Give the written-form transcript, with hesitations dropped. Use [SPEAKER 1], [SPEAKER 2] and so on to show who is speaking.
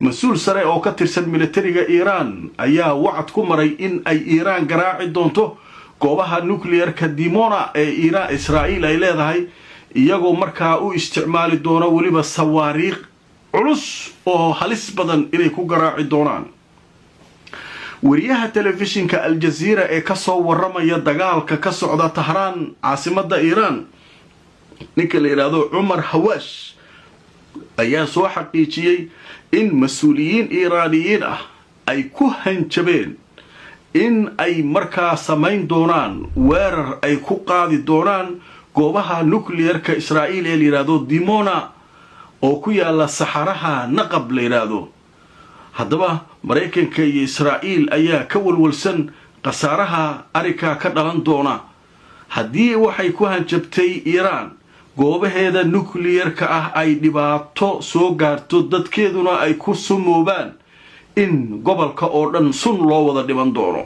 [SPEAKER 1] Mas-uul sare oo ka tirsan militariga Iiraan ayaa wacad ku maray in ay Iiraan garaaci doonto goobaha nuclearka Dimona ee Iiraan Israa'iil ay leedahay, iyagoo markaa u isticmaali doono weliba sawaariikh culus oo halis badan inay ku garaaci doonaan. Wariyaha telefishinka Aljaziira ee kasoo waramaya dagaalka ka socda Tahraan, caasimadda Iiraan, ninka la yidhaahdo Cumar Hawaash, ayaa soo xaqiijiyey in mas-uuliyiin Iiraaniyiin ah ay ku hanjabeen in ay markaa samayn doonaan weerar ay ku qaadi doonaan goobaha nuclearka Israa'iil ee la yidhaahdo Dimona oo ku yaala saxaraha Naqab la yidhaahdo. Haddaba Maraykanka iyo Israa'iil ayaa ka walwalsan khasaaraha arrinkaa ka dhalan doona haddii waxay ku hanjabtay Iiraan goobaheeda nuclearka ah ay dhibaato soo gaarto, dadkeeduna ay ku sumoobaan, in gobolka oo dhan sun loo wada dhiman doono.